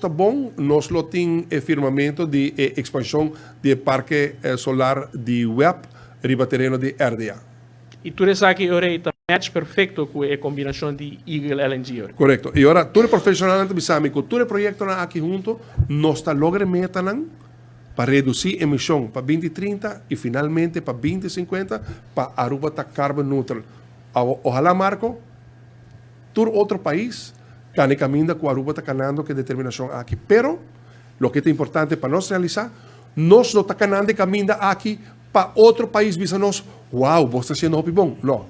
Ta bon, nos lo tin e firmamento di e expansion di e parke solar di WEB riba tereno di RDA. Y tur esaki ora ta match perfecto cu e combinacion di Eagle LNG ora. Correcto. Y ora, tur profesional ta bisa mi cu tur proyectonan aki hunto, nos ta logra metanan pa reduci emision pa 2030 y finalmente pa 2050 pa Aruba ta carbon neutral. Ojalá, Marco, tur otro pais cana caminda cu Aruba ta canando cu determinacion aki. Pero, loke ta importante pa nos realisa, nos no ta canando caminda aki pa otro pais bisa nos, "Wow, bo ta haciendo hopi bon." No.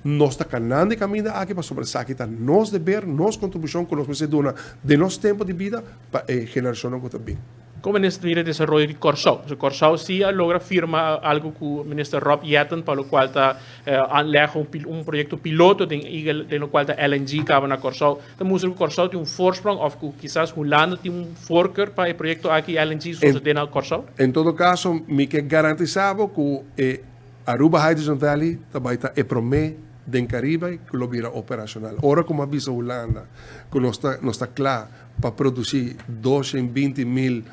Nos ta canando caminda aki pasobra esaki ta nos deber, nos contribucion cu nos mester duna di nos tempo di bida pa e generacion cu ta bin. Con minister mira desaroyo di Corsou? So, Corsou si a logra firma algo cu minister Rob Jetten, pa locual ta aanleg un proyecto piloto di Eagle, di locual ta LNG caba na Corsou. Anto, mustra cu Corsou tin un voorsprong of cu kisas Hulanda tin un voorkeur pa e proyecto aki LNG sucede na Corsou? En todo caso, mi kier garantisa cu Aruba Hydrogen Valley tambe ta e prome den Caribe cu lo bira operacional. Ora cu a bisa Hulanda, cu nos ta cla pa produci 220 mil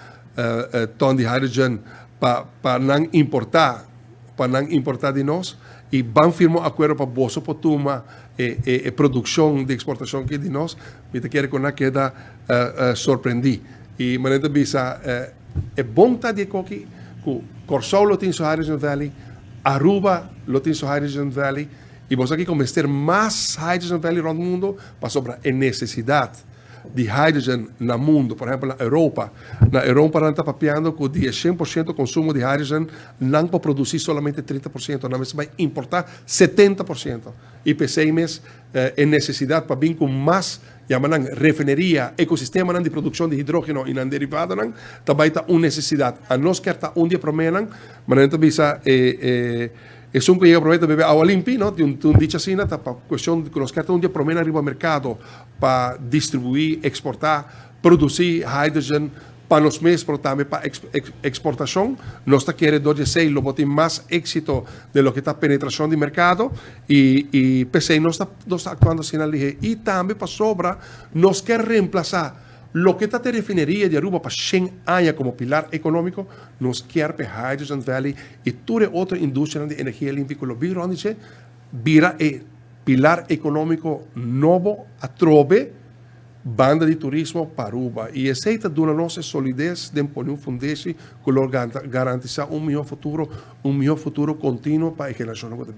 ton di hydrogen pa nan importa di nos y ban firma acuerdo pa boso por tuma e produccion di exportacion aki di nos, mi ta kere cu nan keda sorprendi. Y manera bisa, e bon ta di cu cu Corsou lo tin su Hydrogen Valley, Aruba lo tin su Hydrogen Valley, y bo aki cuminsa mas Hydrogen Valley rond mundo, pasobra e necesidad di hydrogen na mundo, por ehempel, na Europa. Na Europa nan ta papiando cu di 100% consumo di hydrogen, nan por produci solamente 30%, nan bay importa 70%. Y p'esey mes e necesidad pa bin cu mas yama nan refineria, ecosistema di produccion di hidrogeno y nan derivadonan, tambe ta un necesidad. Anos kier ta un di e promenan, mas nan bisa esun cu yega prome ta bebe awa limpi, no? Tin un dicho asina, ta pa cuestion cu nos kier ta un di e promenan riba mercado pa distribui, exporta, produci hydrogen pa nos mes, pero tambe pa exportacion. Nos ta kere door di esey lo tin mas exito di loke ta penetracion di mercado y p'esey nos ta actuando asina y tambe pasobra nos kier reemplasa loke ta e refineria di Aruba pa 100 aña como pilar economico. Nos kier pa Hydrogen Valley y tur otro industria di energia limpi lo bira e pilar economico nobo atrobe banda di turismo pa Aruba. Y esey ta duna nos solides di pone un fundeshi cu lo garantisa un miho futuro, un miho futuro continuo pa e generacion cu.